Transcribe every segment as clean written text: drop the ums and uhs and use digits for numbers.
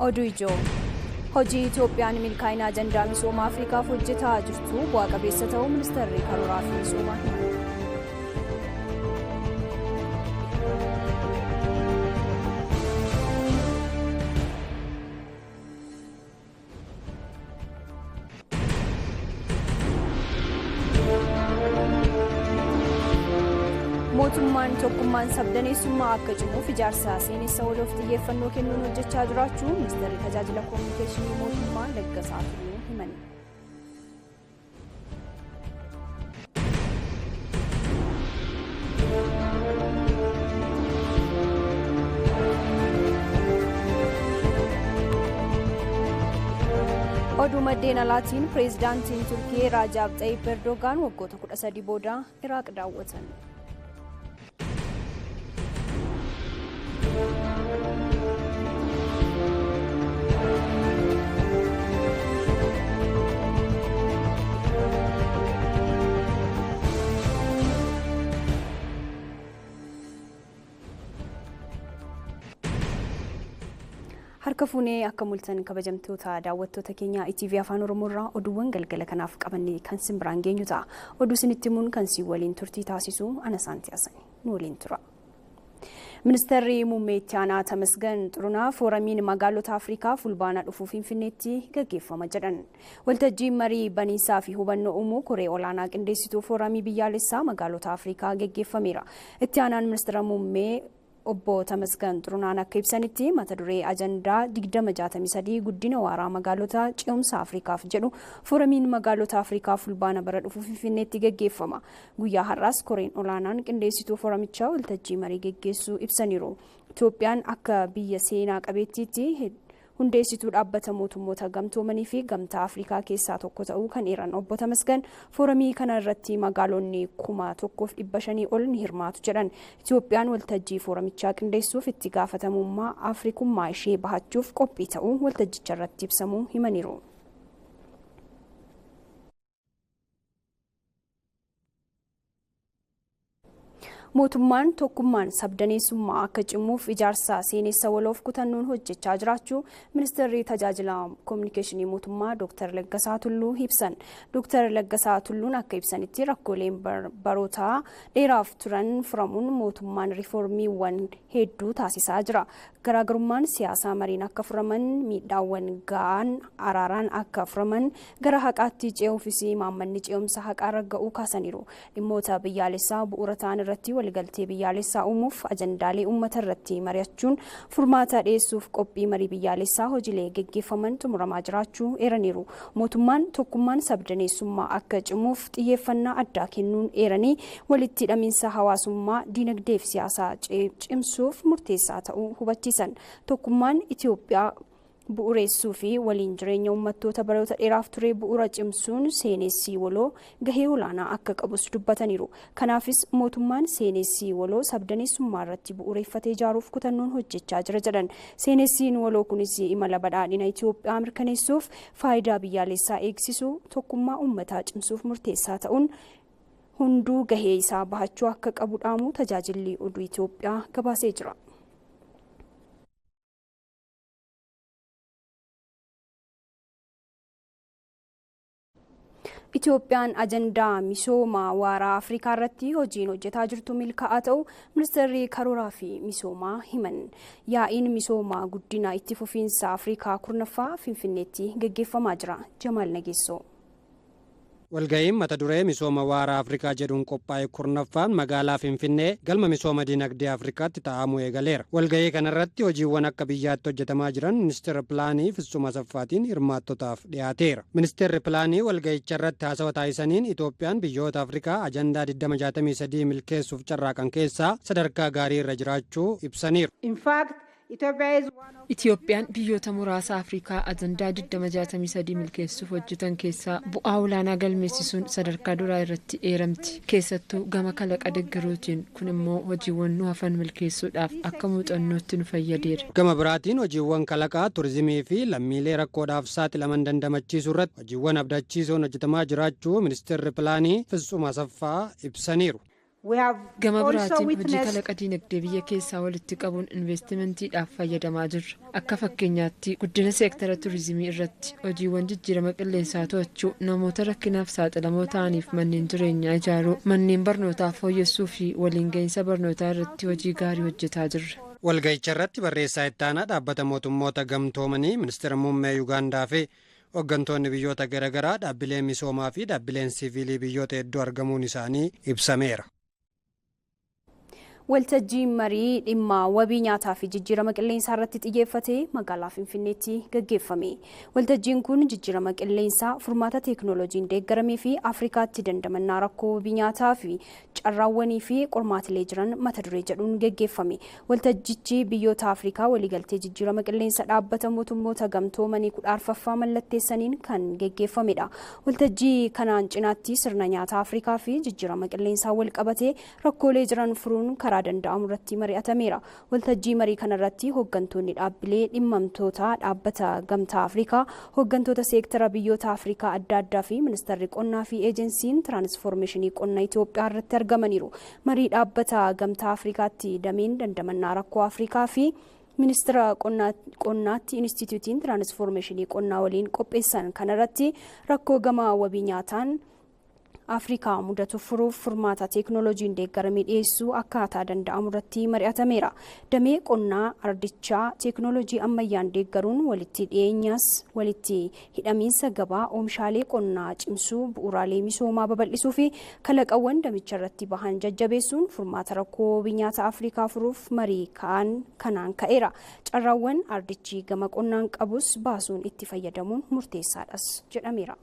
Oduu ijoo. Hojii Itoophiyaan milkaa'ina ajandaa misooma Afrikaaf hojjetaa jirtu bu'a qabeessa ta'uu ministeerri karooraa fi misoomaa himan. Mootummaan tokkummaan sabdaneessummaa akka cimuuf ijaarsa seenessa waloof xiyyeeffannoo kennuun hojjechaa jiraachuu ministeerri tajaajila koominikeeshinii mootummaa Laggasaa Tulluu himan. Oduu maddeen alaatiin pireezidaantiin Turkiyee Raajaab Xayyib Erdogaan waggoota 13 booda Iraaq daawwatan. Harka fuunee akka mul'atan kabajamtoota daawwattoota keenya ETV Afaan Oromoo irraa oduuwwan galgala kanaaf qabannee kan isin biraan geenyu ta'a. Oduu isinitti himuun kan isin waliin turtii taasisu ana Saantiyaasani. Nu waliin tura. Ministeerri muummee itti aanaa Tamasgan Xurunaa fooramiin magaalota Afrikaa fulbaana dhufuu Finfinneetti gaggeeffama jedhan. Waltajjiin marii baniisaa fi hubannoo uumuu koree olaanaa qindeessituu fooramii biyyaalessaa magaalota Afrikaa gaggeeffameera. Itti aanaan ministeera muummee obbo Tamasgan Xurunaan akka ibsanitti mata duree ajandaa 2063 guddina waaraa magaalota ce'umsa Afrikaaf jedhu fooramiin magaalota Afrikaa fulbaana bara dhufu Finfinneetti gaggeeffama. Guyyaa har'aas koreen olaanaan qindeessituu fooramichaa waltajjii marii geggeessuu ibsaniiru. Itoophiyaan akka biyya seenaa qabeettiitti hundeessituu dhaabbata mootummoota gamtoomanii fi gamtaa Afrikaa keessaa tokko ta'uu kan eeran obbo Tamasgan fooramii kana irratti magaalonni 1500 ol ni hirmaatu jedhan. Itoophiyaan waltajjii fooramichaa qindeessuuf itti gaafatamummaa Afrikummaa ishee bahachuuf qophii ta'uu waltajjicha irratti ibsamuu himaniiru. Mootummaan tokkummaan sabdaneessummaa akka cimuuf ijaarsa seenessa waloof kutannoon hojjechaa jiraachuu ministeerri tajaajila koominikeeshinii mootummaa Dr. Laggasaa Tulluu ibsan. Dr. Laggasaa Tulluun akka ibsanitti rakkooleen baroota dheeraaf turan furamuun mootummaan riiformiiwwan hedduu taasisaa jira. Garaagarummaan siyaasaa mariin akka furaman, miidhaawwan ga'an araaraan akka furaman, gara haqaatti ce'uufis imaammanni ce'umsa haqaa ragga'uu kaasaniiru. Dhimmoota biyyaalessaa bu'uura ta'an irratti waliigaltee biyyaalessaa uumuuf ajandaalee uummata irratti mari'achuun furmaata dhiyeessuuf qophii marii biyyaalessaa hojiilee geggeeffaman xumuramaa jiraachuu eeraniiru. Mootummaan tokkummaan sabdaneessummaa akka cimuuf xiyyeeffannaa addaa kennuun eeranii walitti hidhamiinsa hawaasummaa diinagdee fi siyaasaa cimsuuf murteessaa ta'uu hubachiisan. Tokkummaan Itoophiyaa bu'uureessuu fi waliin jireenya uummattoota baroota dheeraaf ture bu'uura cimsuun seenessii waloo gahee olaanaa akka qabus dubbataniiru. Kanaafis mootummaan seenessii waloo sabdaneessummaa irratti bu'uureeffatee ijaaruuf kutannoon hojjechaa jira jedhan. Seenessiin waloo kunis imala badhaadhina Itoophiyaa mirkaneessuuf faayidaa biyyaalessaa eegsisuu tokkummaa uummataa cimsuuf murteessaa ta'uun hunduu gahee isaa bahachuu akka qabu dhaamu tajaajilli oduu Itoophiyaa gabaasee jira. Itoophiyaan ajandaa misooma waaraa Afrikaa irratti hojiin hojjetaa jirtu milkaa'aa ta'uu ministeerri karooraa fi misoomaa himan. Yaa'iin misooma guddina itti fufiinsa Afrikaa 10ffaa Finfinneetti gaggeeffamaa jira. Jamaal Nageessoo. Walga'iin mata duree misooma waaraa Afrikaa jedhuun qophaa'e 10ffaan magaalaa Finfinnee galma misooma dinagdee Afrikaatti taa'amuu eegaleera. Walga'ii kanarratti hojiiwwan akka biyyaatti hojjetamaa jiran ministeera pilaanii Fitsum Asaffaatiin hirmaattotaaf dhiyaateera. Ministeerri pilaanii walga'icha irratti haasawa taasisaniin Itoophiyaan biyyoota Afrikaa ajandaa 2063 milkeessuuf carraaqan keessaa sadarkaa gaarii irra jiraachuu ibsaniiru. In fact, Itoophiyaan biyyoota muraasa Afrikaa ajandaa 2063 milkeessuuf hojjetan keessaa bu'aa olaanaa galmeessisuun sadarkaa duraa irratti eeramti. Keessattuu gama kalaqa deeggaruutiin kun immoo hojiiwwan nu hafan milkeessuudhaaf akka muuxannootti nu fayyadeera. Gama biraatiin hojiiwwan kalaqaa turizimii fi lammiilee rakkoodhaaf saaxilaman dandamachiisuu irratti hojiiwwan abdachiisoon hojjetamaa jiraachuu ministeerri pilaanii Fitsum Asaffaa ibsaniiru. Gama biraatiin hojii kalaqa diinagdee biyya keessaa walitti qabuun investimentiidhaaf fayyadamaa jirra. Akka fakkeenyaatti guddina seektara turizimii irratti hojiiwwan jijjiirama qilleensaa to'achuu, namoota rakkinaaf saaxilamoo ta'aniif manneen jireenyaa ijaaruu, manneen barnootaa fooyyessuu fi waliin gahinsa barnootaa irratti hojii gaarii hojjetaa jirra. Walga'icha irratti barreessaa ittaanaa dhaabbata mootummoota gamtoomanii, ministeera muummee Yuugaandaa fi hooggantoonni biyyoota garaagaraa, dhaabbileen misoomaa fi dhaabbileen siiviilii biyyoota hedduu argamuun isaanii ibsameera. Waltajjiin marii dhimma wabii nyaataa fi jijjiirama qilleensaa irratti xiyyeeffate magaalaa Finfinneetti gaggeeffame. Waltajjiin kun jijjiirama qilleensaa furmaata teekinooloojiin deeggaramee fi Afrikaatti dandamannaa rakkoo wabii nyaataa fi carraawwanii fi qormaatilee jiran mata duree jedhuun gaggeeffame. Waltajjichi biyyoota Afrikaa waliigaltee jijjiirama qilleensaa dhaabbata mootummoota gamtoomanii 14ffaa mallatteessaniin kan gaggeeffamedha. Waltajjii kanaan cinaatti sirna nyaataa Afrikaa fi jijjiirama qilleensaa wal qabatee rakkoolee jiran furuun karaa danda'amu irratti mari'atameera. Waltajjii marii kanarratti hooggantoonni dhaabbilee dhimmamtoota dhaabbata gamtaa Afrikaa, hooggantoota seektara biyyoota Afrikaa adda addaa fi ministeerri qonnaa fi eejensiin tiraansfoormeeshinii qonna Itoophiyaa irratti argamaniiru. Marii dhaabbata gamtaa Afrikaatti dameen dandamannaa rakkoo Afrikaa fi ministeera qonnaatti inistituutiin tiraansfoormeeshinii qonnaa waliin qopheessan kanarratti rakkoo gama wabii nyaataan Afrikaa mudatu furuuf furmaata teekinooloojiin deeggaramee dhiyeessuu akkaataa danda'amu irratti mari'atameera. Damee qonnaa ardichaa teekinooloojii ammayyaan deeggaruun walitti dhiyeenyas walitti hidhamiinsa gabaa oomishaalee qonnaa cimsuu, bu'uuraalee misoomaa babal'isuu fi kalaqawwan damicha irratti bahan jajjabeessuun furmaata rakkoo wabii nyaata Afrikaa furuuf marii kanaan ka'eera. Carraawwan ardichi gama qonnaan qabus baasuun itti fayyadamuun murteessaadhas jedhameera.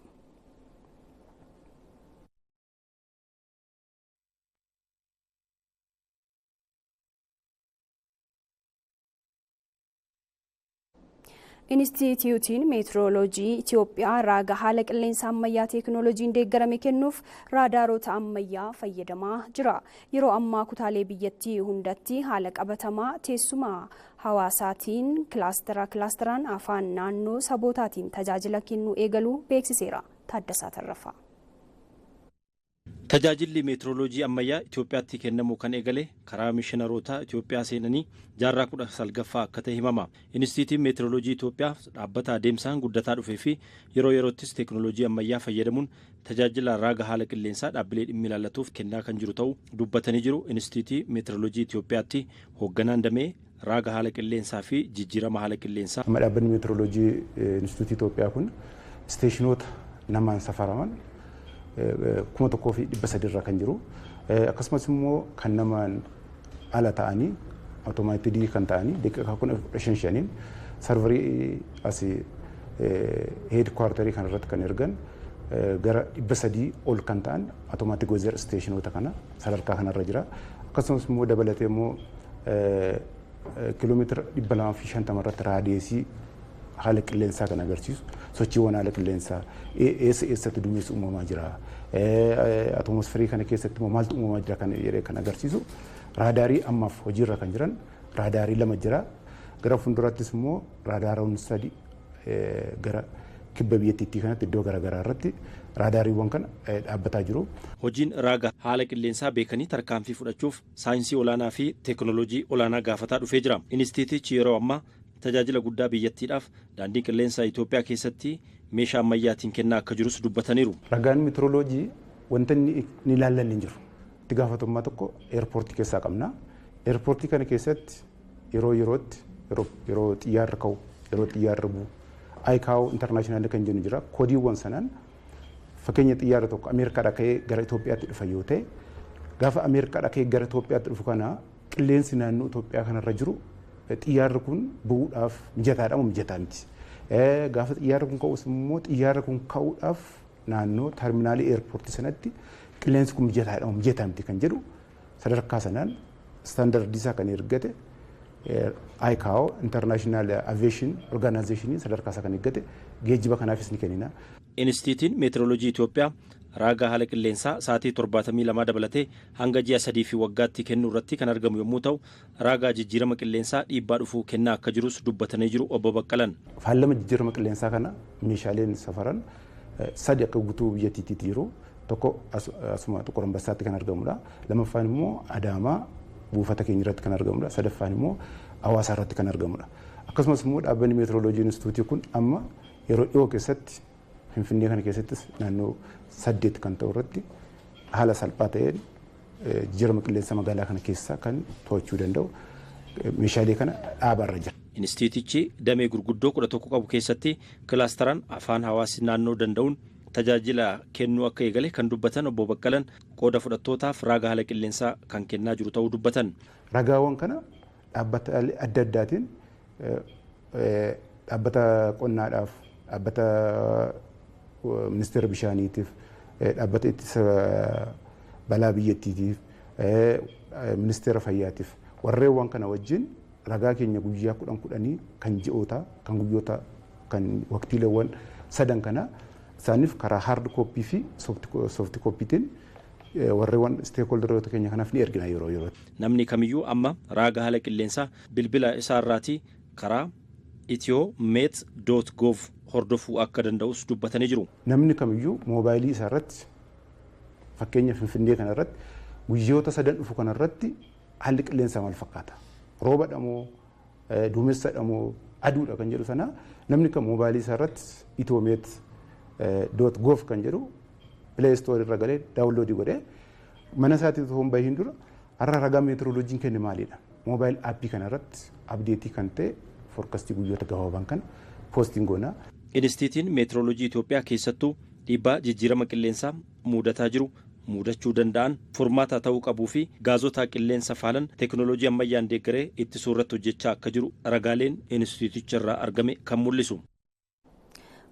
Inistituutiin Meetirooloojii Itoophiyaa raaga haala qilleensa ammayyaa teekinooloojiin deeggarame kennuuf raadaarota ammayyaa fayyadamaa jira. Yeroo ammaa kutaalee biyyattii hundatti haala qabatamaa teessuma hawaasaatiin kilaastera kilaasteraan afaan naannoo sabootaatiin tajaajila kennuu eegaluu beeksiseera. Taaddasaa Tarrafaa. Tajaajilli meetirooloojii ammayyaa Itoophiyaatti kennamu kan eegale karaa mishinaroota Itoophiyaa seenanii jaarraa 19ffaa akka ta'e himama. Inistituutiin Meetirooloojii Itoophiyaa dhaabbata adeemsaan guddataa dhufee fi yeroo yeroottis teekinooloojii ammayyaa fayyadamuun tajaajila raaga haala qilleensaa dhaabbilee dhimmi ilaallatuuf kennaa kan jiru ta'uu dubbatanii jiru. Inistituutii Meetirooloojii Itoophiyaatti hoogganaan damee raaga haala qilleensaa fi jijjiirama haala qilleensaa. Amma dhaabbanni meetirooloojii Inistituutii Itoophiyaa kun isteeshinoota namaan safaraman 1300 irra kan jiru, akkasumas immoo kan namaan ala ta'anii awutomaatikii kan ta'anii daqiiqaa 15,000 sarvarii asii heed kuwaartarii kan irratti kan ergan gara 300 ol kan ta'an awutomaatik weezar isteeshinoota kana sadarkaa kanarra jira. Akkasumas immoo dabalatee immoo kiiloomeetira 250 irratti raadiyeesii haala qilleensaa kan agarsiisu, sochiiwwan haala qilleensaa, eessa eessatti duumessi uumamaa jira, atmosferii kana keessatti immoo maaltu uumamaa jira kan jedhee kan agarsiisu raadaarii ammaaf hojiirra kan jiran raadaarii 2 jira. Gara fuuldurattis immoo raadaaroon 3 gara kibba biyyattii kanatti iddoo garaagaraa irratti raadaariiwwan kana dhaabbataa jiru. Hojiin raaga haala qilleensaa beekanii tarkaanfii fudhachuuf saayinsii olaanaa fi teekinooloojii olaanaa gaafataa dhufee jira. Inistituutichi yeroo ammaa tajaajila guddaa biyyattiidhaaf daandii qilleensaa Itoophiyaa keessatti meeshaa ammayyaatiin kennaa akka jirus dubbataniiru. Ragaan meetirooloojii wanta inni ilaallanne hin jiru. Itti gaafatamummaa tokko eerpoortii keessaa qabna. Eerpoortii kana keessatti yeroo yerootti yeroo xiyyaarri ka'u, yeroo xiyyaarri bu'u, ICAO intarnaashinaal kan jennu jira. Koodiiwwan sanaan fakkeenya xiyyaara tokko Ameerikaadhaa ka'ee gara Itoophiyaatti dhufa yoo ta'e, gaafa Ameerikaadhaa ka'ee gara Itoophiyaatti dhufu kana qilleensi naannoo Itoophiyaa kanarra jiru xiyyaarri kun bu'uudhaaf mijataadha moo mijataa miti. Gaafa xiyyaarri kun ka'us immoo xiyyaarri kun ka'uudhaaf naannoo terminaalii eerpoortii sanatti qilleensi kun mijataadha moo mijataa miti kan jedhu sadarkaa sanaan istaandardii isaa kan eeggate ICAO International Aviation Organization sadarkaa isaa kan eeggate geejjiba kanaafis ni kennina. Inistituutiin Meetirooloojii Itoophiyaa raaga haala qilleensaa sa'aatii 72 dabalatee hanga ji'a 3 fi waggaatti kennuu irratti kan argamu yommuu ta'u, raagaa jijjiirama qilleensaa dhiibbaa dhufuu kennaa akka jirus dubbatanii jiru obbo Baqqalan. Faallama jijjiirama qilleensaa kana meeshaaleen safaran 3 akka guutuu biyyattiitti jiru. Tokko asuma Xuqur Ambassaatti kan argamudha. Lammaffaan immoo Adaamaa buufata keenya irratti kan argamudha. Sadaffaan immoo Hawaasaa irratti kan argamudha. Akkasumas immoo dhaabbanni meetrooloojii instituutii kun amma yeroo dhiyoo keessatti Finfinnee kana keessattis naannoo 8 kan ta'u irratti haala salphaa ta'een jijjiirama qilleensa magaalaa kana keessaa kan to'achuu danda'u meeshaalee kana dhaabarra jira. Inistituutichi damee gurguddoo 11 qabu keessatti kilaasteraan afaan hawaasni naannoo danda'uun tajaajila kennuu akka eegale kan dubbatan obbo Baqqalan qooda fudhattootaaf ragaa haala qilleensaa kan kennaa jiru ta'uu dubbatan. Ragaawwan kana dhaabbata adda addaatiin dhaabbata qonnaadhaaf, dhaabbata ministeera bishaaniitiif, dhaabbata ittisa balaa biyyattiitiif, ministeera fayyaatiif warreewwan kana wajjin ragaa keenya guyyaa 10 kan ji'oota kan guyyoota kan waqtiileewwan sadan kana isaaniif karaa hard copy fi soft copytiin warreewwan stakeholderoota keenya kanaaf ni ergina yeroo yerootti. Namni kamiyyuu amma raaga haala qilleensaa bilbila isaarraatii karaa ethiomet.gov hordofuu akka danda'us dubbatanii jiru. Namni kamiyyuu moobaayilii isaarratti fakkeenya Finfinnee kanarratti guyyoota sadan dhufu kanarratti haalli qilleensaa maal fakkaata? Roobadha moo duumessadha moo aduudha kan jedhu sana namni kam moobaayilii isaarratti ethiomet.gov kan jedhu Play Store irra galee daawunloodii godhee mana isaatii osoo hin bahin dura har'a ragaa meetrooloojiin kenne maalidha? Moobaayil aappii kanarratti abdeetii kan ta'e foorkastii guyyoota gabaabaan kana poostiin goona. Inistiitiin meetrooloojii Itoophiyaa keessattuu dhiibbaa jijjiirama qilleensaa mudataa jiru mudachuu danda'an furmaata ta'uu qabuu fi gaazota qilleensa faalan teekinooloojii ammayyaan deeggaree ittisuu irratti hojjechaa akka jiru ragaaleen inistiiticha irraa argame kan mul'isu.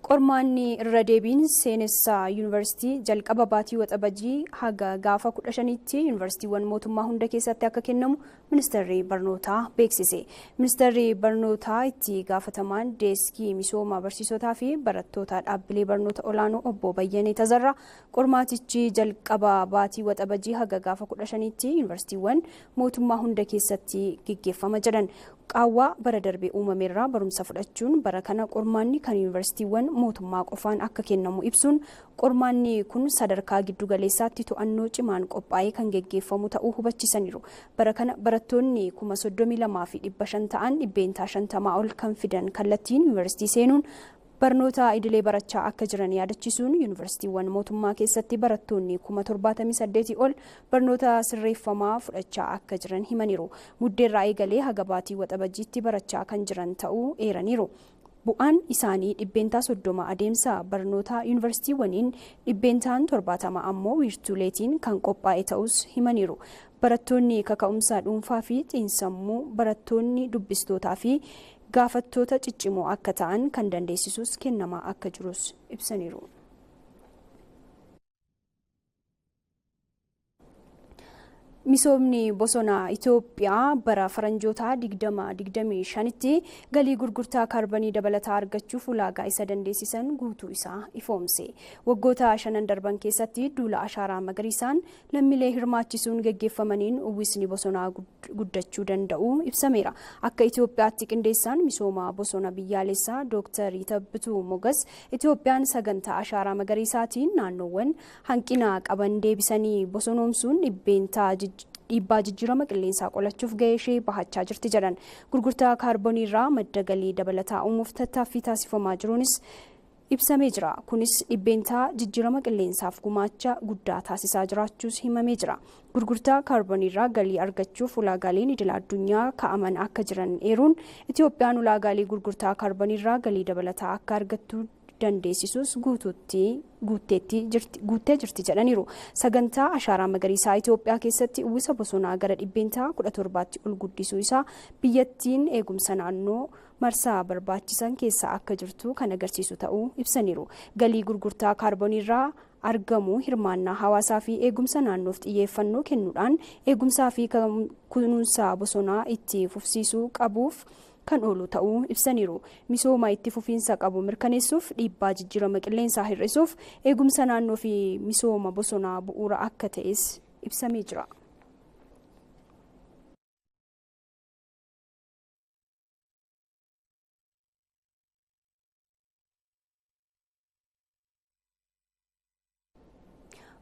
Qormaanni irra deebiin seenessaa yuunivarsiitii jalqaba baatii waxabajii haga gaafa 15tti yuunivarsiitiiwwan mootummaa hunda keessatti akka kennamu ministeerri barnootaa beeksise. Ministeerri barnootaa itti gaafatamaan deeskii misooma barsiisotaa fi barattoota dhaabbilee barnoota olaanoo obbo Bayyanee Tazarraa qormaatichi jalqaba baatii waxabajii haga gaafa 15tti yuunivarsiitiiwwan mootummaa hunda keessatti gaggeeffama jedhan. Qaawwaa bara darbee uumameerraa barumsa fudhachuun bara kana qormaanni kan yuunivarsiitiiwwan mootummaa qofaan akka kennamu ibsuun qormaanni kun sadarkaa giddugaleessaatti to'annoo cimaan qophaa'ee kan geggeeffamu ta'uu hubachiisaniiru. Bara kana barattoonni 32,500 ta'an 50% ol kan fidan kallattiin yuunivarsiitii seenuun barnoota idilee barachaa akka jiran yaadachiisuun yuunivarsiitiiwwan mootummaa keessatti barattoonni 78,000 ol barnoota sirreeffamaa fudhachaa akka jiran himaniiru. Muddeerraa eegalee haga baatii waxabajjiitti barachaa kan jiran ta'uu eeraniiru. Bu'aan isaanii 30% adeemsa barnoota yuunivarsiitiiwwaniin 70% ammoo wiirtuuleetiin kan qophaa'e ta'us himaniiru. Barattoonni kaka'umsa dhuunfaa fi xiinsammuu barattoonni dubbistootaa fi gaafattoota ciccimoo akka ta'an kan dandeessisus kennamaa akka jirus ibsaniiru. Misoomni bosonaa Itoophiyaa bara faranjoota 2025tti galii gurgurtaa kaarbanii dabalataa argachuuf ulaagaa isa dandeessisan guutuu isaa ifoomse. Waggoota 5 darban keessatti duula ashaaraa magariisaan lammiilee hirmaachisuun gaggeeffamaniin uwwisni bosonaa guddachuu danda'u ibsameera. Akka Itoophiyaatti qindeessaan misooma bosona biyyaalessaa Dr. Yitabbituu Mogas Itoophiyaan sagantaa ashaaraa magariisaatiin naannoowwan hanqina qaban deebisanii bosonoomsuun dhiibbaa jijjiirama qilleensaa qolachuuf gahee ishee bahachaa jirti jedhan. Gurgurtaa kaarboonii irraa madda galii dabalataa uumuuf tattaaffii taasifamaa jiruunis ibsamee jira. Kunis dhibbeentaa jijjiirama qilleensaaf gumaacha guddaa taasisaa jiraachuus himamee jira. Gurgurtaa kaarboonii irraa galii argachuuf ulaagaaleen idil addunyaa kaa'aman akka jiran eeruun Itoophiyaan ulaagaalee gurgurtaa kaarboonii irraa galii dabalataa akka argattu dandeessisus guuttee jirti jedhaniiru. Sagantaa ashaaraa magariisaa Itoophiyaa keessatti uwwisa bosonaa gara 17%tti ol guddisuu isaa biyyattiin eegumsa naannoo marsaa barbaachisan keessa akka jirtu kan agarsiisu ta'uu ibsaniiru. Galii gurgurtaa kaarboonii irraa argamu hirmaannaa hawaasaa fi eegumsa naannoof xiyyeeffannoo kennuudhaan eegumsaa fi kunuunsa bosonaa itti fufsiisuu qabuuf kan oolu ta'uu ibsaniiru. Misooma itti fufiinsa qabu mirkaneessuuf dhiibbaa jijjiirama qilleensaa hir'isuuf eegumsa naannoo fi misooma bosonaa bu'uura akka ta'es ibsamee jira.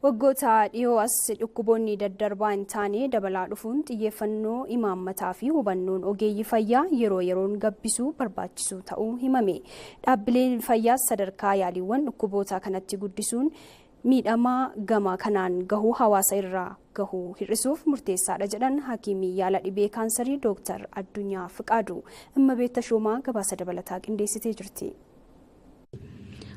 Waggoota dhiyoo as dhukkuboonni daddarbaa hin taane dabalaa dhufuun xiyyeeffannoo imaammataa fi hubannoon ogeeyyii fayyaa yeroo yeroon gabbisuu barbaachisu ta'uu himame. Dhaabbileen fayyaas sadarkaa yaaliiwwan dhukkuboota kanatti guddisuun miidhamaa gama kanaan gahuu hawaasa irraa gahuu hir'isuuf murteessaadha jedhan hakiimii yaala dhibee kaansarii Dooktar Addunyaa Fiqaadu. Immabeet Tashoomaa gabaasa dabalataa qindeessitee jirti.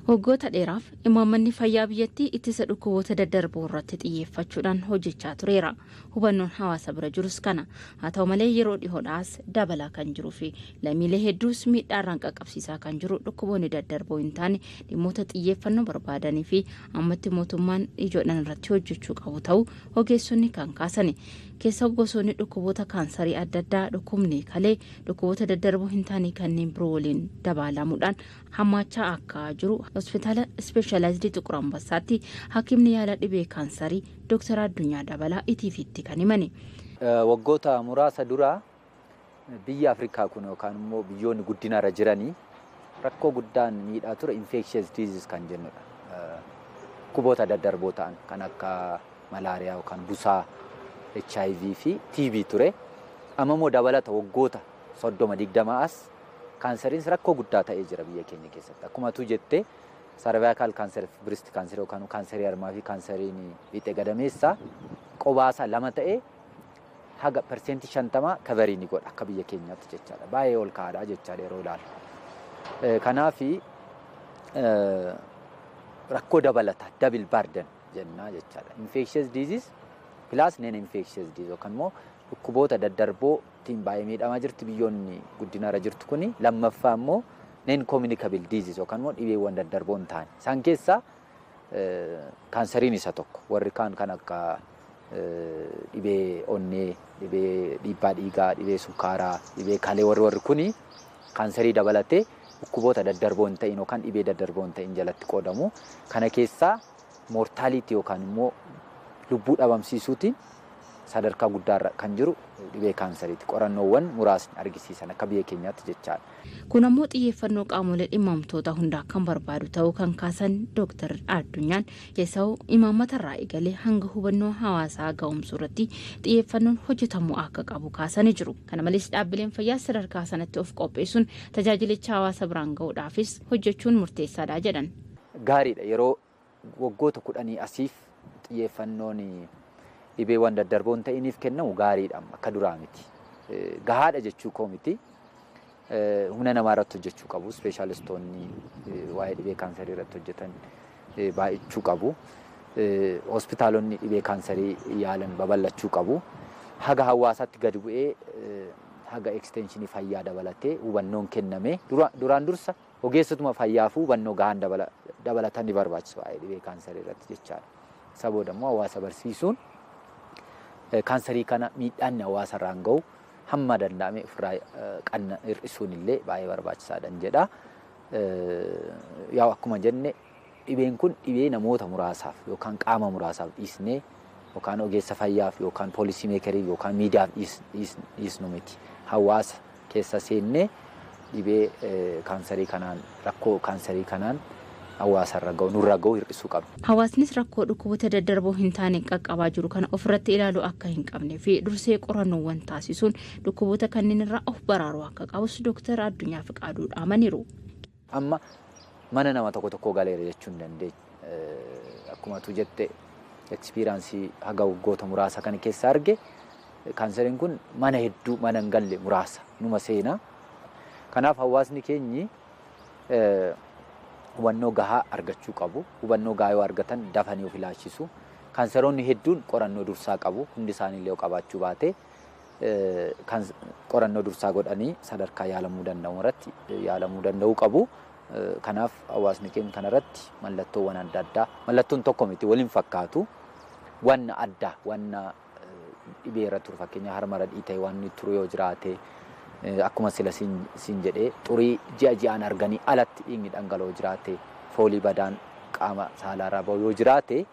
Waggoota dheeraaf imaammanni fayyaa biyyattii ittisa dhukkuboota daddarboo irratti xiyyeeffachuudhaan hojjechaa tureera. Hubannoon hawaasa bira jirus kana. Haa ta'u malee yeroo dhihoodhaas dabalaa kan jiruu fi lammiilee hedduus miidhaarraan qaqqabsiisaa kan jiru dhukkuboonni daddarboo hin taane dhimmoota xiyyeeffannoo barbaadanii fi ammatti mootummaan ijoodhaan irratti hojjechuu qabu ta'uu ogeessonni kan kaasani. Keessa gosoonni dhukkuboota kaansarii adda addaa, dhukkubni kalee, dhukkuboota daddarboo hin taane kanneen biroo waliin dabalamuudhaan hammaachaa akka jiru hospitaala ispeeshaalaayizidii Xiqur Ambassaatti hakiimni yaala dhibee kaansarii Dooktar Addunyaa Dabalaa Itiifitti kan himani. Waggoota muraasa dura biyya Afrikaa kun yookaan immoo biyyoonni guddinarra jiranii rakkoo guddaan miidhaa ture infectious disease kan jennudha. Dhukkuboota daddarboo ta'an kan akka malaariyaa yookaan busaa, HIV fi TB ture. Amma immoo dabalata waggoota 30-20 as kaansariin rakkoo guddaa ta'ee jira biyya keenya keessatti. Akkuma tu jettee cervical cancer fi breast cancer yookaan kaansarii harmaa fi kaansariin fiixee gadameessaa qobaasaa lama ta'ee haga 50% kaverii ni godha akka biyya keenyaatti jechaadha. Baay'ee ol ka'aadha jechaadha yeroo ilaalu. Kanaafi rakkoo dabalata double burden jennaa jechaadha. Infectious disease plus non infectious disease yookaan immoo dhukkuboota daddarbootiin baay'ee miidhamaa jirti biyyoonni guddinarra jirtu kuni. Lammaffaa immoo non communicable disease yookaan immoo dhibeewwan daddarboo hin taane. Isaan keessaa kaansariin isa tokko. Warri kaan kan akka dhibee onnee, dhibee dhiibbaa dhiigaa, dhibee sukkaaraa, dhibee kalee warri kuni kaansarii dabalatee dhukkuboota daddarboo hin ta'in yookaan dhibee daddarboo hin ta'in jalatti qoodamu. Kana keessaa mortality yookaan immoo lubbuu dhabamsiisuutiin sadarkaa guddaarra kan jiru dhibee kaansariiti. Qorannoowwan muraasni argisiisan akka biyya keenyaatti jechaadha. Kun ammoo xiyyeeffannoo qaamolee dhimmamtoota hundaa kan barbaadu ta'uu kan kaasan Dooktar Addunyaan keessaa imaammatarraa eegalee hanga hubannoo hawaasaa ga'umsuu irratti xiyyeeffannoon hojjetamuu akka qabu kaasanii jiru. Kana malees dhaabbileen fayyaa sadarkaa sanatti of qopheessuun tajaajilicha hawaasa biraan ga'uudhaafis hojjechuun murteessaadha jedhan. Gaariidha, yeroo waggoota 10 asiif xiyyeeffannoon dhibeewwan daddarboo hin ta'iniif kennamu gaariidha, akka duraa miti. Gahaadha jechuu koo miti. Humna namaa irratti hojjechuu qabu. Ispeeshaalistoonni waa'ee dhibee kaansarii irratti hojjetan baay'achuu qabu. Hospitaalonni dhibee kaansarii yaalan babal'achuu qabu. Haga hawaasaatti gadi bu'ee haga ekstenshinii fayyaa dabalatee hubannoon kenname duraan dursa ogeessotuma fayyaafuu hubannoo gahaan dabalatan ni barbaachisa waa'ee dhibee kaansarii irratti jechaadha. Isa booda immoo hawaasa barsiisuun kaansarii kana miidhaan hawaasa irraan gahu hamma danda'ame ofirraa qanna hir'isuun illee baay'ee barbaachisaadha jedha. Yaa akkuma jenne dhibeen kun dhibee namoota muraasaaf yookaan qaama muraasaaf dhiisnee yookaan ogeessa fayyaaf yookaan poolisii meekeriif yookaan miidiyaaf dhiisnu miti. Hawaasa keessa seennee dhibee kaansarii kanaan rakkoo kaansarii kanaan hawaasarra gahu nurra gahu hir'isuu qabna. Hawaasnis rakkoo dhukkuboota daddarboo hin taane qaqqabaa jiru kana ofirratti ilaaluu akka hin qabnee fi dursee qorannoowwan taasisuun dhukkuboota kanneen irraa of baraaruu akka qabus Dooktar Addunyaa Fiqaaduu dhaamaniiru. Amma mana nama tokko tokko galeera jechuu hin dandeenye. Akkuma tu jette ekspiraansii haga waggoota muraasa kana keessa arge kaansariin kun mana hedduu mana hin galle muraasa numa seenaa. Kanaaf hawaasni keenyi hubannoo gahaa argachuu qabu. Hubannoo gahaa yoo argatan dafanii of ilaalchisu. Kaansaroonni hedduun qorannoo dursaa qabu. Hundi isaanii illee qabaachuu baate qorannoo dursaa godhanii sadarkaa yaalamuu danda'u irratti yaalamuu danda'uu qabu. Kanaaf hawaasni keenya kanarratti mallattoowwan adda addaa, mallattoon tokko miti waliin fakkaatu, wanna addaa, wanna dhibee irra turu fakkeenya harmarra dhiitee waan inni turu yoo jiraate akkuma sila siin jedhee xurii ji'a ji'aan arganii alatti dhiigni dhangala'oo jiraate foolii badaan qaama saalaarraa bahu yoo jiraate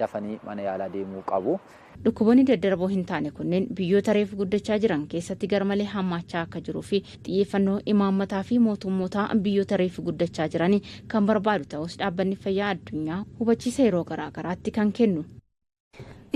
dafanii mana yaalaa deemuu qabu. Dhukkuboonni daddarboo hin taane kunneen biyyoota reefu guddachaa jiran keessatti garmalee hammaachaa akka jiruu fi xiyyeeffannoo imaammataa fi mootummoota biyyoota reefu guddachaa jiranii kan barbaadu ta'us dhaabbanni fayyaa addunyaa hubachiisa yeroo garaagaraatti kan kennu.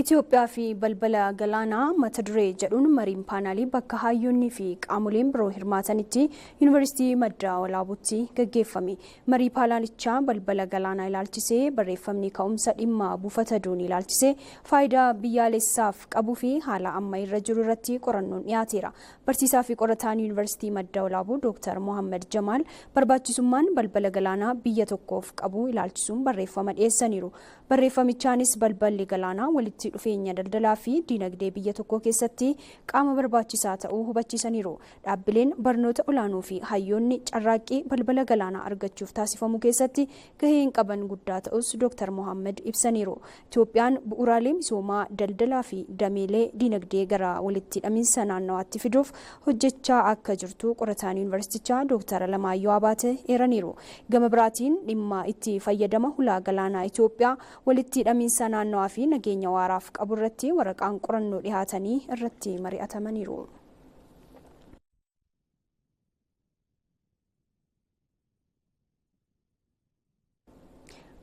Itoophiyaa fi balbala galaanaa mata duree jedhuun mariin paanaalii bakka hayyoonnii fi qaamoleen biroo hirmaatanitti yuunivarsiitii Madda Walaabuutti gaggeeffame. Marii paanaalichaa balbala galaanaa ilaalchisee barreeffamni ka'umsa dhimma buufata doonii ilaalchisee faayidaa biyyaalessaaf qabuu fi haala amma irra jiru irratti qorannoon dhiyaateera. Barsiisaa fi qorataan yuunivarsiitii Madda Walaabuu Dr. Mohammad Jamaal barbaachisummaan balbala galaanaa biyya tokkoof qabu ilaalchisuun barreeffama dhiyeessaniiru. Barreeffamichaanis balballi galaanaa walitti dhufeenya daldalaa fi diinagdee biyya tokko keessatti qaama barbaachisaa ta'uu hubachiisaniiru. Dhaabbileen barnoota olaanoo fi hayyoonni carraaqqii balbala galaanaa argachuuf taasifamu keessatti gaheen qaban guddaa ta'us Dr. Mohammad ibsaniiru. Itoophiyaan bu'uuraalee misoomaa daldalaa fi dameelee diinagdee gara walitti hidhamiinsa naannawaatti fiduuf hojjechaa akka jirtu qorataan yuunivarsiitichaa Dr. Alamaayyoo Abaate eeraniiru. Gama biraatiin dhimma itti fayyadama hulaa galaanaa Itoophiyaa walitti hidhamiinsa naannawaa fi nageenya waaraaf qabu irratti waraqaan qorannoo dhihaatanii irratti mari'atamaniiru.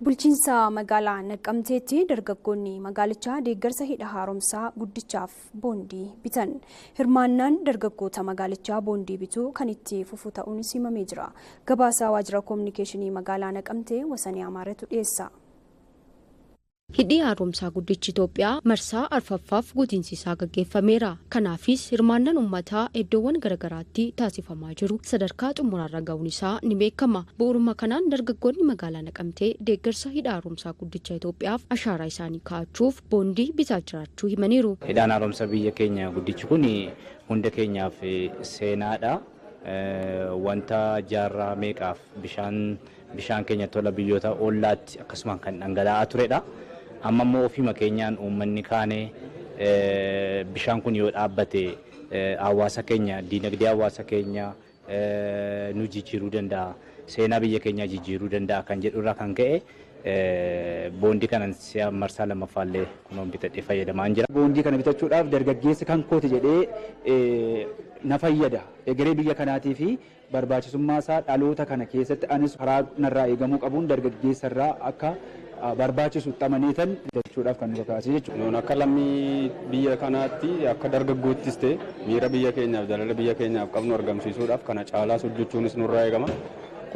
Bulchiinsa magaalaa Naqqamteetti dargaggoonni magaalichaa deeggarsa hidha haaromsaa guddichaaf boondii bitan. Hirmaannaan dargaggoota magaalichaa boondii bituu kan itti fufu ta'uun himamee jira. Gabaasaa waajjira koominikeeshinii magaalaa Naqamtee Wasanii Amaaretu dhiyeessa. Hidhi haaromsaa guddichi Itoophiyaa marsaa arfaffaaf guutiinsi isaa gaggeeffameera. Kanaafis hirmaannaan uummataa iddoowwan garaagaraatti taasifamaa jiru sadarkaa xumuraarra ga'uun isaa ni beekama. Bu'uuruma kanaan dargaggoonni magaalaa Naqamtee deeggarsa hidha haaromsaa guddicha Itoophiyaaf ashaaraa isaanii kaa'achuuf boondii bitaa jiraachuu himaniiru. Hidhaan haaromsa biyya keenya guddichi kun hunda keenyaaf seenaadha. Wanta jaarraa meeqaaf bishaan keenya tola biyyoota ollaatti akkasumaan kan dhangala'aa turedha. Amma immoo ofiima keenyaan uummanni kaane bishaan kun yoo dhaabbate hawaasa keenya diinagdee hawaasa keenya nu jijjiiruu danda'a, seenaa biyya keenyaa jijjiiruu danda'a kan jedhu irraa kan ka'e boondii kanan si'a marsaa lammaffaallee kunuun bitadhee fayyadamaa jira. Boondii kana bitachuudhaaf dargaggeessi kan kooti jedhee na fayyada. Egeree biyya kanaatii fi barbaachisummaa isaa dhaloota kana keessatti anis karaa narraa eegamuu qabuun dargaggeessa irraa akka barbaachisu xamaneetan bitachuudhaaf kan nu kakaase jechuudha. Nuun akka lammii biyya kanaatti akka dargaggoottis ta'e miira biyya keenyaaf jaalala biyya keenyaaf qabnu argamsiisuudhaaf kana caalaas hojjechuunis nurraa eegama.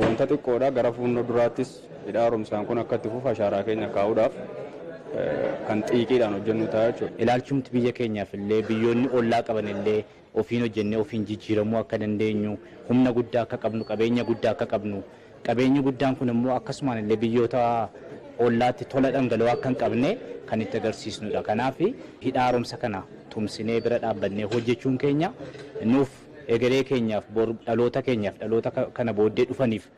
Wanta xiqqoodha gara fuula duraattis hidha haaromsaan kun akka itti fufu ashaaraa keenya kaa'uudhaaf kan xiiqiidhaan hojjennu ta'a jechuudha. Ilaalchumti biyya keenyaaf illee biyyoonni ollaa qaban illee ofiin hojjennee ofiin jijjiiramuu akka dandeenyu humna guddaa akka qabnu qabeenya guddaa akka qabnu qabeenyi guddaan kun immoo akkasumaan illee biyyoota ollaatti tola dhangala'oo akka hin qabne kan itti agarsiisnudha. Kanaaf hidha haaromsa kana tumsinee bira dhaabbannee hojjechuun keenya nuuf egeree keenyaaf dhaloota keenyaaf dhaloota kana booddee dhufaniif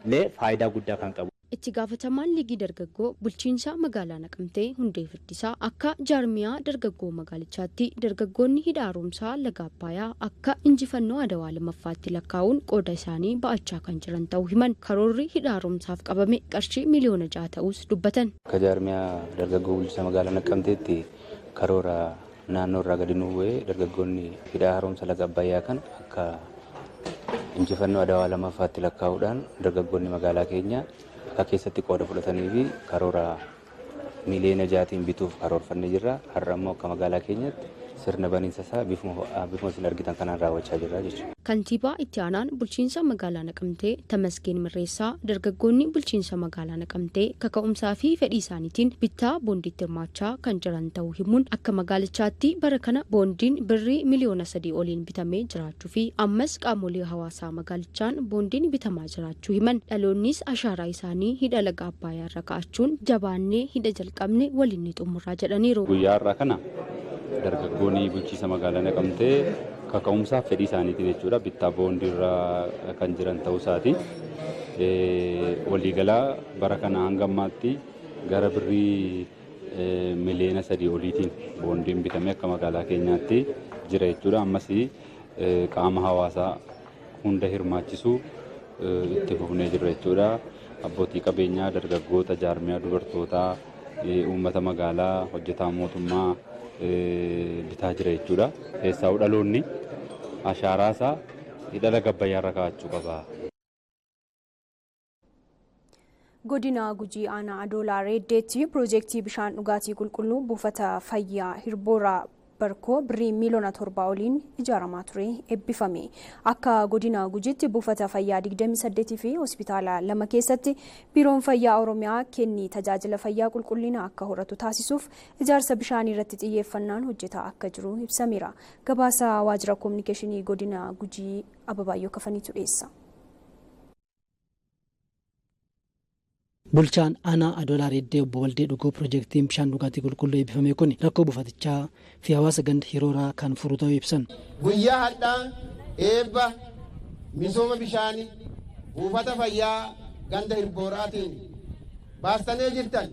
illee faayidaa guddaa kan qabu. Itti gaafatamaan liigii dargaggoo bulchiinsa magaalaa Naqamtee Hundee Firdisaa akka jaarmiyaa dargaggoo magaalichaatti dargaggoonni hidha haaromsaa laga Abbayyaa akka injifannoo Adawaa lammaffaatti lakkaa'uun qooda isaanii ba'achaa kan jiran ta'uu himan. Karoorri hidha haaromsaaf qabame qarshii miliyoona 6 ta'us dubbatan. Akka jaarmiyaa dargaggoo bulchiinsa magaalaa Naqamteetti karoora naannoo irraa gadi nuu bu'ee dargaggoonni hidha haaromsa laga Abbayyaa kana akka injifannoo Adawaa lammaffaatti lakkaa'uudhaan dargaggoonni magaalaa keenya akka keessatti qooda fudhatanii fi karoora miliyoona 6 bituuf karoorfannee jirra. Har'a immoo akka magaalaa keenyatti sirna baniinsa isaa bifuma isin argitan kanaan raawwachaa jirra jechuudha. Kantiibaa itti aanaan bulchiinsa magaalaa Naqamtee Tamasgeen Mirreessaa dargaggoonni bulchiinsa magaalaa Naqamtee kaka'umsaa fi fedhii isaaniitiin bittaa boondiitti hirmaachaa kan jiran ta'uu himuun akka magaalichaatti bara kana boondiin birrii miliyoona 3 oliin bitamee jiraachuu fi ammas qaamolee hawaasaa magaalichaan boondiin bitamaa jiraachuu himan. Dhaloonnis ashaaraa isaanii hidha laga Abbayyaa irra kaa'achuun jabaannee hidha jalqabne waliin ni xumurraa jedhaniiru. Guyyaa har'aa kana dargaggoonni bulchiinsa magaalaa Naqamtee kaka'umsaaf fedhii isaaniitiin jechuudha bittaa boondii irra kan jiran ta'uu isaati. Waliigalaa bara kana hanga ammaatti gara birrii miliyoona 3 oliitiin boondiin bitamee akka magaalaa keenyaatti jira jechuudha. Ammas qaama hawaasaa hunda hirmaachisuu itti fufnee jirra jechuudha. Abbootii qabeenyaa, dargaggoota, jaarmiyaa, dubartootaa Uummata magaalaa hojjetaa mootummaa bitaa jira jechuudha. Keessaa dhaloonni ashaaraa isaa hidha laga Abbayyaarra kaa'achuu qaba. Godina Gujii Aanaa Adoolaa Reeddeetti piroojeektii bishaan dhugaatii qulqulluu buufata fayyaa Hirboora Barkoo birrii miiliyoona 7 oliin ijaaramaa ture eebbifame. Akka godina Gujiitti buufata fayyaa 28 fi hospitaala 2 keessatti biiroon fayyaa Oromiyaa kenni tajaajila fayyaa qulqullina akka horatu taasisuuf ijaarsa bishaanii irratti xiyyeeffannaan hojjetaa akka jiru ibsameera. Gabaasa waajjira koominikeeshinii godina Gujii Ababaayyoo Kafaniitu dhiyeessa. Bulchaan aanaa Adoolaa Reeddee obbo Waldee Dhugoo piroojeektiin bishaan dhugaatii qulqulluu eebbifame kun rakkoo buufatichaa fi hawaasa ganda Hirooraa kan furu ta'uu ibsan. Guyyaa hadhaa eebba misooma bishaanii buufata fayyaa ganda Hirbooraatiin baastanii jirtan.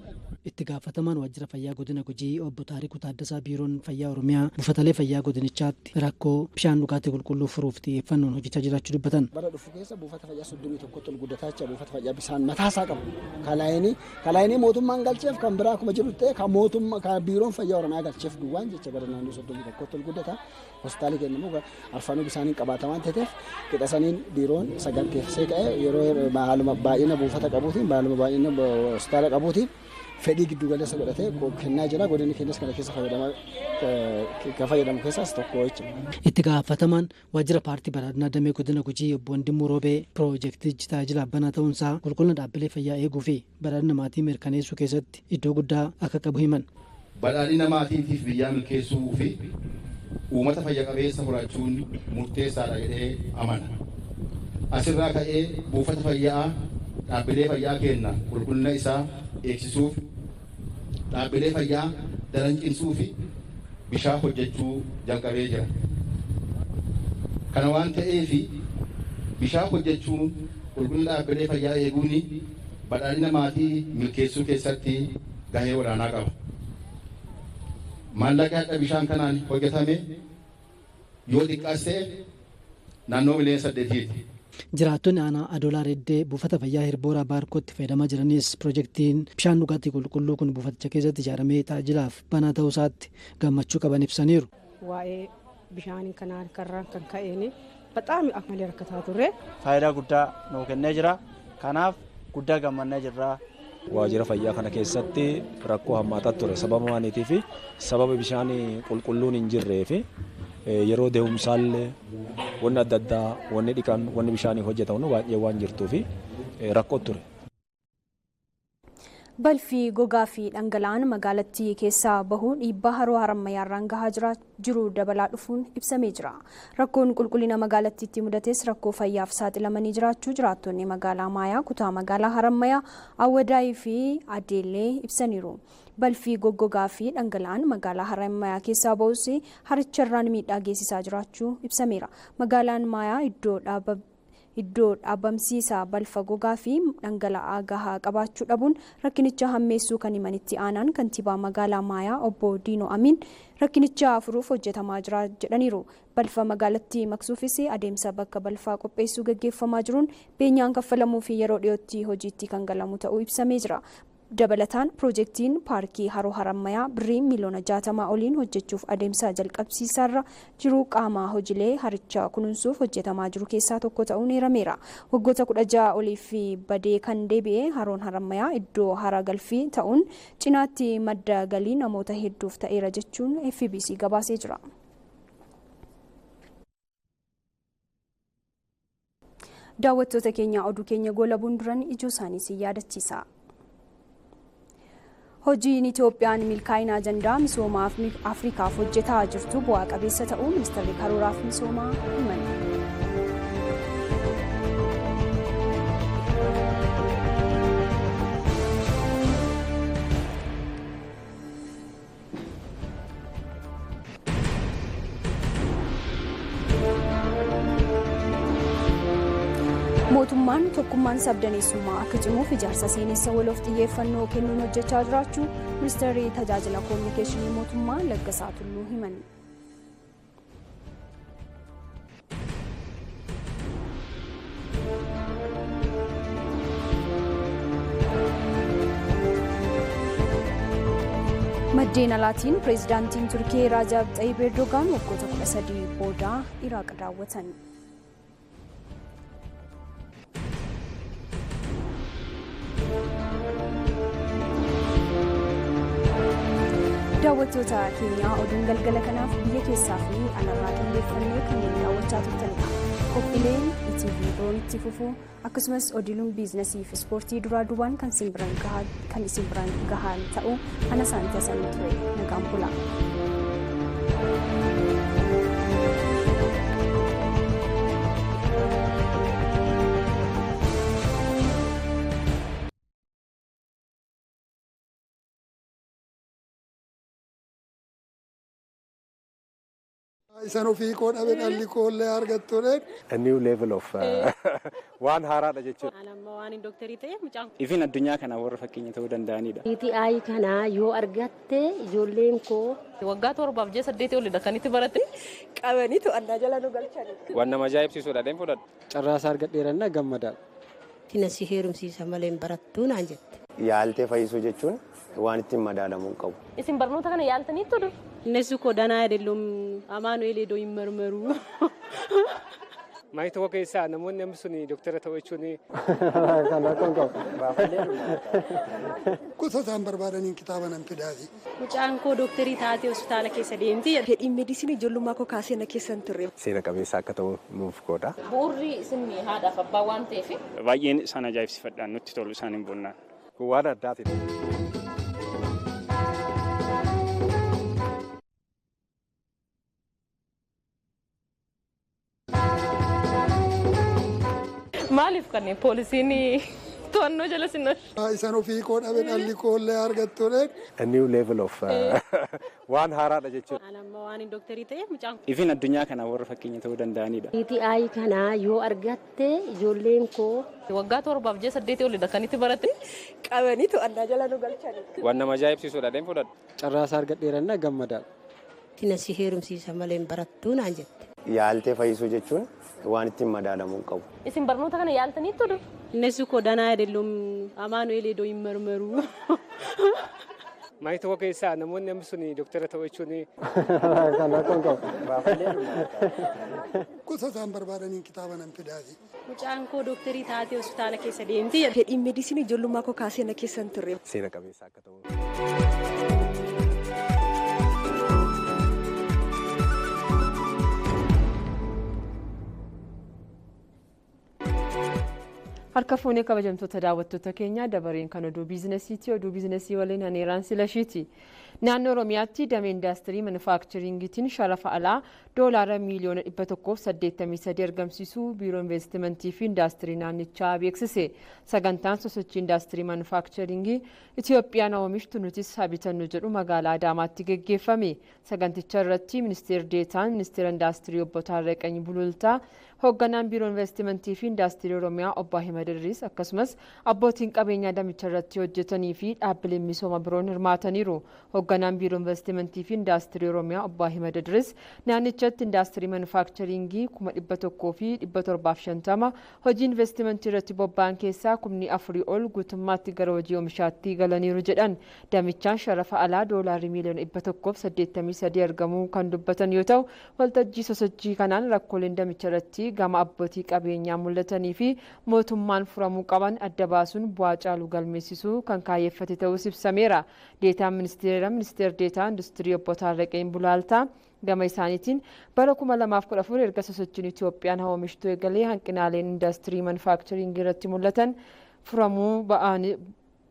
Itti gaafatamaan waajjira fayyaa godina Gujii obbo Taarikuu Taaddasaa biiroon fayyaa Oromiyaa buufataalee fayyaa godinichaatti rakkoo bishaan dhugaatii qulqulluu furuuf xiyyeeffannoon hojjechaa jiraachuu dubbatan. Bara dhufu keessa buufata fayyaa 31 ol guddataa jecha buufata fayyaa bishaan mataasaa qabu. Kalaayinii mootummaan galcheef kan biraa akkuma jiru ta'e kan mootummaa kan biiroon fayyaa Oromiyaa galcheef duwwaan jecha gara naannoo 31 ol guddata. Hospitaalii kennamu arfanuu bishaaniin qabaata waan ta'eef qixa saniin biiroon saganteessee ka'ee yeroo haaluma baay'ina buufata qabuutiin haaluma baay'ina hospitaala qabuutiin fedhii giddu galeessa godhatee kennaa jira. Godinni keenyas kana keessa fayyadamu keessaas tokko jechuudha. Itti gaafatamaan waajjira paartii badhaadhinaa damee godina Gujii obbo Wandimuu Roobee piroojeektichi tajaajila banaa ta'uunsaa qulqullina dhaabbilee fayyaa eeguu fi badhaadhina maatii mirkaneessuu keessatti iddoo guddaa akka qabu himan. Badhaadhina maatiitiif biyyaa milkeessuu fi uummata fayya qabeessa horachuun murteessaadha jedhee amana. Asirraa ka'ee buufata fayyaa dhaabbilee fayyaa kenna qulqullina isaa eegsisuuf dhaabbilee fayyaa daran cimsuu fi bishaan hojjechuu jalqabee jira. Kana waan ta'eef bishaan hojjechuun qulqullina dhaabbilee fayyaa eeguun badhaadhina maatii milkeessuu keessatti gahee olaanaa qaba. Maallaqa hadha bishaan kanaan hojjetame yoo xiqqaas ta'e naannoo miliyoona 8ti. Jiraattonni aanaa Adoolaa Reeddee buufata fayyaa Hirboora Baarkootti fayyadamaa jiranis piroojeektiin bishaan dhugaatii qulqulluu kun buufaticha keessatti ijaaramee tajaajilaaf banaa ta'uu isaatti gammachuu qaban ibsaniiru. Waa'ee bishaan kanaan karraan kan ka'een bataami akka malee rakkataa turre. Faayidaa guddaa nuu kennee jira. Kanaaf guddaa gammannee jirra. Waajjira fayyaa kana keessatti rakkoo hammaataa ture sababa maaliitii fi sababa bishaan qulqulluun hin jirree fi yeroo deemsaallee wanni adda addaa wanni dhiqan wanni bishaanii hojjetamu baay'ee waan jirtuu fi rakkoo ture. Balfi gogaa fi dhangala'aan magaalattii keessaa bahuun dhiibbaa haroo Harammayyaarraan gahaa jiru dabalaa dhufuun ibsamee jira. Rakkoon qulqullina magaalattiitti mudates rakkoo fayyaaf saaxilamanii jiraachuu jiraattonni magaalaa Maayaa kutaa magaalaa Harammayyaa Awwadaayii fi Adeellee ibsaniiru. Balfi goggogaa fi dhangala'aan magaalaa Harammayyaa keessaa bahus haricharraan miidhaa geessisaa jiraachuu ibsameera. Magaalaan Maayaa iddoo dhaabamsiisaa balfa gogaa fi dhangala'aa gahaa qabaachuu dhabuun rakkinicha hammeessuu kan himanitti aanaan kantiibaa magaalaa Maayaa obbo Diinoo Amiin rakkinicha furuuf hojjetamaa jira jedhaniiru. Balfa magaalattii maqsuufis adeemsa bakka balfaa qopheessuu gaggeeffamaa jiruun beenyaan kaffalamuu fi yeroo dhiyootti hojiitti kan galamu ta'uu ibsamee jira. Dabalataan piroojeektiin paarkii haroo Harammayyaa birrii miiliyoona 60 oliin hojjechuuf adeemsa jalqabsiisaarra jiru qaama hojiilee haricha kunuunsuuf hojjetamaa jiru keessaa tokko ta'uun eerameera. Waggoota 16 oliif badee kan deebi'e haroon Harammayyaa iddoo hara galfii ta'uun cinaatti madda galii namoota hedduuf ta'eera jechuun FBC gabaasee jira. Daawwattoota keenya oduu keenya goolabuun duran ijoo isaanii si yaadachiisa. Hojiin Itoophiyaan milkaa'ina ajandaa misooma Afrikaaf hojjetaa jirtu bu'aa qabeessa ta'uu ministeerri karooraaf misoomaa himan. Mootummaan tokkummaan sabdaneessummaa akka cimuuf ijaarsa seenessa waloof xiyyeeffannoo kennuun hojjechaa jiraachuu ministeerri tajaajila koominikeeshinii mootummaa Laggasaa Tulluu himan. Maddeen alaatiin pireezidaantiin Turkii Raajab Xayyib Erdogaan waggoota 13 booda Iraaq daawwatan. Daawwattoota keenyaa, oduun galgala kanaaf biyya keessaa fi alarraa qindeeffannee kanneen daawwachaa turtanidha. Qophiileen ETV biroon itti fufuu, akkasumas oduun biizinasii fi ispoortii duraa duubaan kan isin biraan gahan ta'u ana isaanitti haasa'anii ture. Nagaan bulaa. Isan ofii koo dhabe dhalli koollee argattuudhaan. A new level of waan haaraadha jechuudha. Ani amma waan dooktarii ta'eef mucaan. Ifin addunyaa kana warra fakkeenya ta'uu danda'anidha. ETI kana yoo argatte ijoolleen koo. Waggaa 7 fi ji'a 8 olidha kan itti barate. Qabanii to'annaa jala nu galchani. Waan nama ajaa'ibsiisudha, deem fudhadhu. Carraasaa argadheerannaa gammadaadha. Tina si heerumsiisa malee hin barattuu naan jette. Yaaltee fayyisuu jechuun waan ittiin madaalamuu hin qabu. Isin barnoota kana yaaltaniittu dur? እነሱ እኮ ደህና አይደሉም። አማኑኤል ሄዶ ይመርመሩ። Maatii tokko keessaa namoonni amma sun dooktara ta'uu jechuun. Kan akka hin qabu. Gosa isaan barbaadaniin kitaaba nan fidaafi. Mucaan koo dooktarii taatee hospitaala keessa deemti. Fedhiin meedisinii ijoollummaa koo kaasee na keessa hin turre. Seera qabeessa akka ta'u nuuf godha. Bu'uurri isin haadhaaf abbaa waan ta'eef. Baay'een isaan ajaa'ibsiifadhaan nutti tolu isaan hin bonnaan. Kun waan addaati. Maaliif kanneen poolisiin to'annoo jala sin Isan ofii koo dhabe dhalli koollee argattuudhaan. A new level of waan haaraadha jechuudha. Ani amma waan dooktarii ta'eef mucaan. Ifin addunyaa kana warra fakkeenya ta'uu danda'anidha. ETI kana yoo argatte ijoolleen koo. Waggaa 7 fi ji'a 8 olidha kan itti barate. Qabanii to'annaa jala nu galchani. Waan nama ajaa'ibsiisudha, deem fudhadhu. Carraasaa argadheerannaa gammadaadha. Tina si heerumsiisa malee hin barattuu naan jette. Yaaltee fayyisuu jechuun waan ittiin madaalamuu hin qabu. Isin barnoota kana yaaltaniittu dur? እነሱ እኮ ደህና አይደሉም። አማኑኤል ሄዶ ይመርመሩ። Maatii tokko keessaa namoonni amma sun dooktara ta'uu jechuun. Kan akka hin qabu. Gosa isaan barbaadaniin kitaaba nan fidaafi. Mucaan koo dooktarii taatee hospitaala keessa deemti. Fedhiin meedisinii ijoollummaa koo kaasee na keessa hin turre. Seera qabeessa akka ta'u. Harka fuunee kabajamtoota daawwattoota keenyaa, dabareen kan oduu biizinesiiti. Oduu biizinesii waliin Haneeraan Silashiiti. Naannoo Oromiyaatti damee indaastirii manufaakcharingiitiin sharafa alaa doolaara miiliyoona 183 argamsiisuu Biiroo Investimentii fi Indaastirii naannichaa beeksise. Sagantaan sosochii indaastirii manufaakcharingii Itiyoophiyaan oomishtu nutis haa bitannu jedhu magaalaa Adaamaatti geggeeffame. Saganticha irratti ministeer deetaan ministeera indaastirii obbo Taarraqany Bulultaa, hoogganaan Biiroo Investimentii fi Indaastirii Oromiyaa obbo Ahimad Idris, akkasumas abbootiin qabeenyaa damicha irratti hojjetanii fi dhaabbileen misooma biroon hirmaataniiru. Hoogganaan Biiroo Investimentii fi Indaastirii Oromiyaa obbo Ahimad Idris naannichatti indaastirii manufaakcharingii 100,750 hojii investimentii irratti bobba'an keessaa 4,000 ol guutummaatti gara hojii oomishaatti galaniiru jedhan. Damichaan sharafa alaa doolaarri miiliyoona 183 argamuu kan dubbatan yoo ta'u, waltajjii sosochii kanaan rakkooleen damicha irratti gama abbootii qabeenyaa mul'atanii fi mootummaan furamuu qaban adda baasuun bu'aa caalu galmeessisuu kan kaayyeffate ta'uus ibsameera. Deetaan ministeera ministeer deetaa industirii obbo Taarraqeen Bulaaltaa gama isaaniitiin bara 2014 erga sosochiin Itoophiyaan haa oomishtuu eegalee hanqinaaleen indaastirii manufaakcharingii irratti mul'atan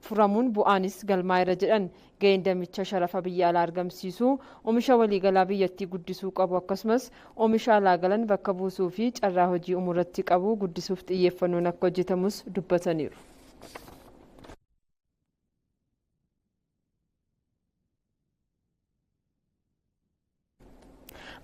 furamuun bu'aanis galmaa'eera jedhan. Ga'een damicha sharafa biyya alaa argamsiisuu, oomisha waliigalaa biyyattii guddisuu qabu, akkasumas oomisha alaa galan bakka buusuu fi carraa hojii uumuu qabu guddisuuf xiyyeeffannoon akka hojjetamus dubbataniiru.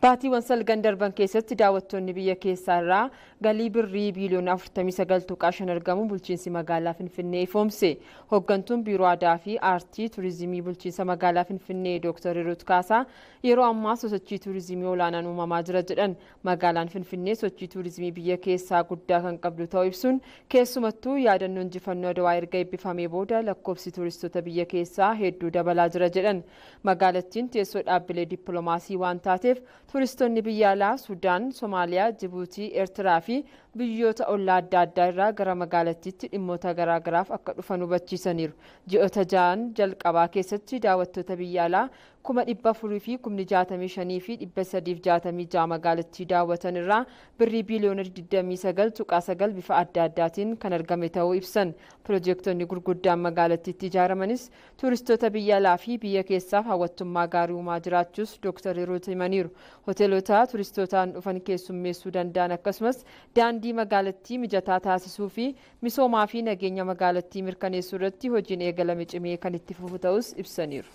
Baatiiwwan salgan darban keessatti daawwattoonni biyya keessaa irraa galii birrii biiliyoona 49.5 argamu bulchiinsi magaalaa Finfinnee ifoomse. Hooggantuun Biiroo Aadaa fi Aartii Turizimii bulchiinsa magaalaa Finfinnee Dr. Hiruut Kaasaa yeroo ammaa sosochii turizimii olaanaan uumamaa jira jedhan. Magaalaan Finfinnee sochii turizimii biyya keessaa guddaa kan qabdu ta'uu ibsuun keessumattuu yaadannoo injifannoo Adwaa erga eebbifamee booda lakkoofsi turistoota biyya keessaa hedduu dabalaa jira jedhan. Magaalattiin teessoo dhaabbilee dippiloomaasii waan taateef turistoonni biyya alaa Sudaan, Somaaliyaa, Jibuutii, Eertiraa fi biyyoota ollaa adda addaa irraa gara magaalattiitti dhimmoota garaagaraaf akka dhufan hubachiisaniiru. Ji'oota 6 jalqabaa keessatti daawwattoota biyya alaa 465,366 magaalattii daawwatan irraa birrii biiliyoona 29.9 bifa adda addaatiin kan argame ta'uu ibsan. Piroojektonni gurguddaan magaalattiitti ijaaramanis turistoota biyya alaa fi biyya keessaaf hawwattummaa gaarii uumaa jiraachuus Dr. Hiruut himaniiru. Hoteelota turistootaan dhufan keessummeessuu danda'an akkasumas daandii magaalattii mijataa taasisuu fi misoomaa fi nageenya magaalattii mirkaneessuu irratti hojiin eegalame cimee kan itti fufu ta'us ibsaniiru.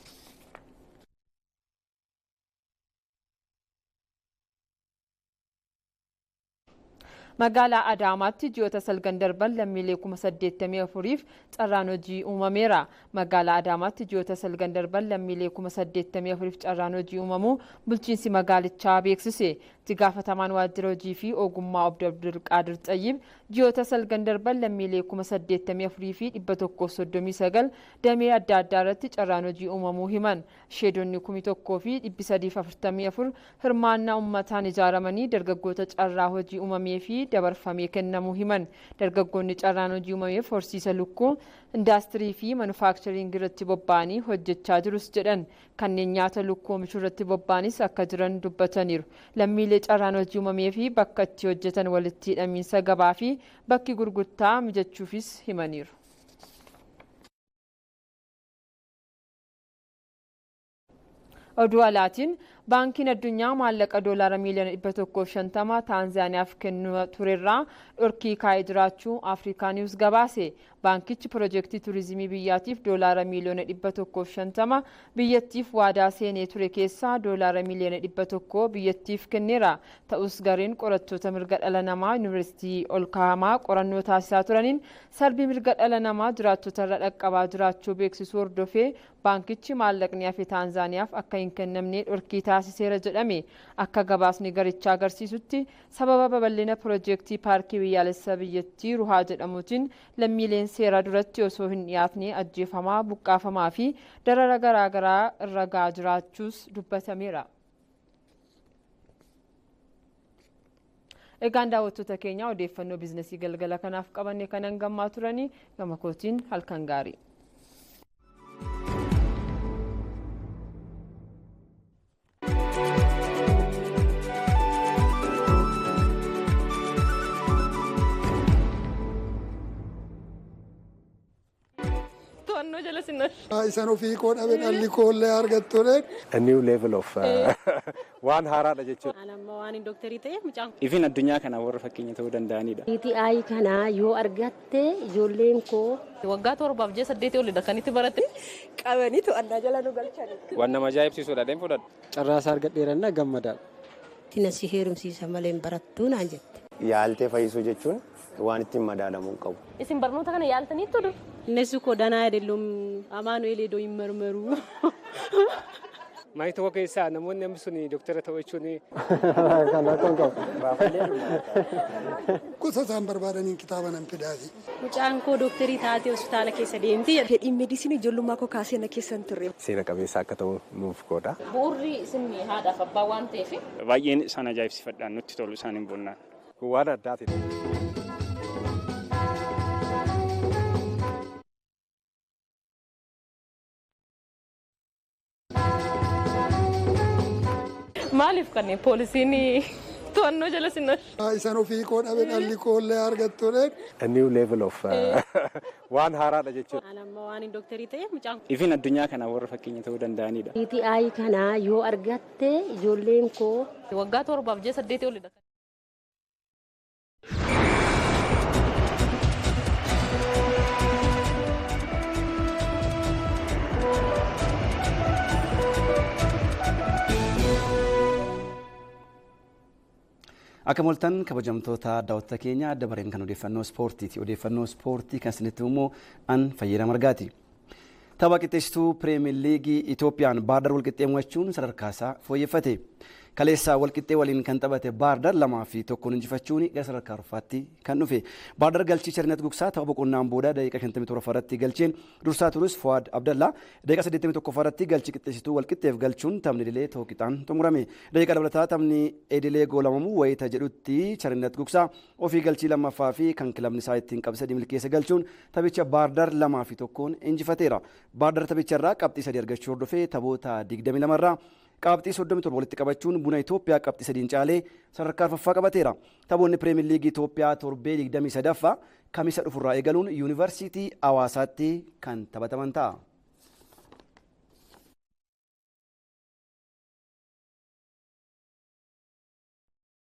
Magaalaa Adaamaatti ji'oota salgan darban lammiilee 84,000 carraan hojii uumameera. Magaalaa Adaamaatti ji'oota salgan darban lammiilee 84,000 carraan hojii uumamuu bulchiinsi magaalichaa beeksise. Itti gaafatamaan waajjira hojii fi ogummaa Obbo Abdulqaadir Xayyib ji'oota salgan darban lammiilee 84,139 damee adda addaa irratti carraan hojii uumamuu himan. Sheedonni 1,344 hirmaannaa uummataan ijaaramanii dargaggoota carraa hojii uumamee fi dabarfamee kennamuu himan. Dargaggoonni carraan hojii uumameef horsiisa lukkuu, indaastirii fi manufaakcharingii irratti bobba'anii hojjechaa jirus jedhan. Kanneen nyaata lukkuu oomishuu irratti bobba'anis akka jiran dubbataniiru. Lammiilee carraan hojii uumamee fi bakka itti hojjetan walitti hidhamiinsa gabaa fi bakki gurgurtaa mijachuufis himaniiru. Oduu alaatiin baankiin addunyaa maallaqa doolaara miiliyoona 150 Taanzaaniyaaf kennuu turerraa dhorkii kaa'ee jiraachuu Afrikaa Niwus gabaase. Baankichi piroojeektii turizimii biyyaatiif doolaara miiliyoona 150 biyyattiif waadaa seenee ture keessaa doolaara miiliyoona 100 biyyattiif kenneera. Ta'us gareen qorattoota mirga dhala namaa yuunivarsiitii ol kaa'amaa qorannoo taasisaa turaniin sarbii mirga dhala namaa jiraattota irra dhaqqabaa jiraachuu beeksisuu hordofee baankichi maallaqni hafe Taanzaaniyaaf akka hin kennamne dhorkii taasiseera jedhame. Akka gabaasni garichaa agarsiisutti sababa babal'ina piroojeektii paarkii biyyaalessaa biyyattii Ruhaa jedhamuutiin lammiileen seera duratti osoo hin dhiyaatne ajjeefamaa, buqqaafamaa fi darara garaagaraa irra gahaa jiraachuus dubbatameera. Egaan daawwattoota keenya odeeffannoo biizinasii galgala kanaaf qabanne kanan gammaa turanii gama kootiin halkan gaarii. Isaan ofii koo dhabe dhalli koollee argattu. A new level of waan haaraadha jechuudha. Ani amma waan dooktarii ta'eef mucaan. Ifin addunyaa kana warra fakkeenya ta'uu danda'anidha. ETI kana yoo argatte ijoolleen koo. Waggaa 7 ji'a 8 olidha kan itti barate. Qabanii to'annaa jala nu galchanii. Waan nama ajaa'ibsiisudha deem fudhadhu. Carraa isaa argadheeranna gammadaadha. Tina si heerumsiisa malee hin barattuu naan jette. Yaaltee fayyisuu jechuun waan ittiin madaalamuu hin qabu. Isin barnoota kana yaaltaniittu dur? እነሱ እኮ ደህና አይደሉም። አማኑኤል ሄዶ ይመርመሩ። Maatii tokko keessaa namoonni amma sun dooktara ta'uu jechuun. Gosa isaan barbaadaniin kitaaba nan fidaafi. Mucaan koo dooktarii taatee hospitaala keessa deemti. Fedhiin meedisinii ijoollummaa koo kaasee na keessa hin turre. Seera qabeessa akka ta'u nuuf godha. Bu'uurri isin haadhaaf abbaa waan ta'eef. Baay'een isaan ajaa'ibsiifadhaan nutti tolu isaan hin boonnaan. Kun waan addaati. Maaliif kanneen poolisiin to'annoo jala sin Isaan ofii koo dhabe dhalli koollee argattu. A new level of waan haaraadha jechuudha. Ani amma waan dooktarii ta'eef mucaan. Ifin addunyaa kana warra fakkeenya ta'uu danda'anidha. ETI kana yoo argatte ijoolleen koo. Waggaa 7 ji'a 8 olidha. Akka moltan kabajamtoota daawwattoota keenya, dabareen kan odeeffannoo ispoortiiti. Odeeffannoo ispoortii kan isinitti immoo an Fayyada Margaati. Tapha qixxeessituu Pirimeer Liigii Itoophiyaan Baardar walqixxee mo'achuun sadarkaa isaa fooyyeffate. Kaleessa walqixxee waliin kan taphate Baardar 2-1 injifachuun gara sadarkaa arfaffaatti kan dhufe. Baardar galchii Charinet Gugsaa tapha boqonnaan booda daqiiqa 57 irratti galcheen dursaa turus, Fuwaad Abdallaa daqiiqa 81 irratti galchii qixxeessituu walqixxeef galchuun taphni idilee tokkixaan xumurame. Daqiiqa dabalataa taphni idilee goolamamuu wayita jedhutti Charinet Gugsaa ofii galchii lammaffaa fi kan kilabni isaa ittiin qabxe sadii milkeessa galchuun taphicha Baardar 2-1 injifateera. Baardar taphicha irraa qabxii 3 argachuu hordofee taphoota 22 irraa qabxii 37 walitti qabachuun Buna Itoophiyaa qabxii 3n caalee sadarkaa arfaffaa qabateera. Taphoonni Pirimeer Liigii Itoophiyaa torbee 23ffaa Kamisa dhufurraa eegaluun Yuunivarsiitii Hawaasaatti kan taphataman ta'a.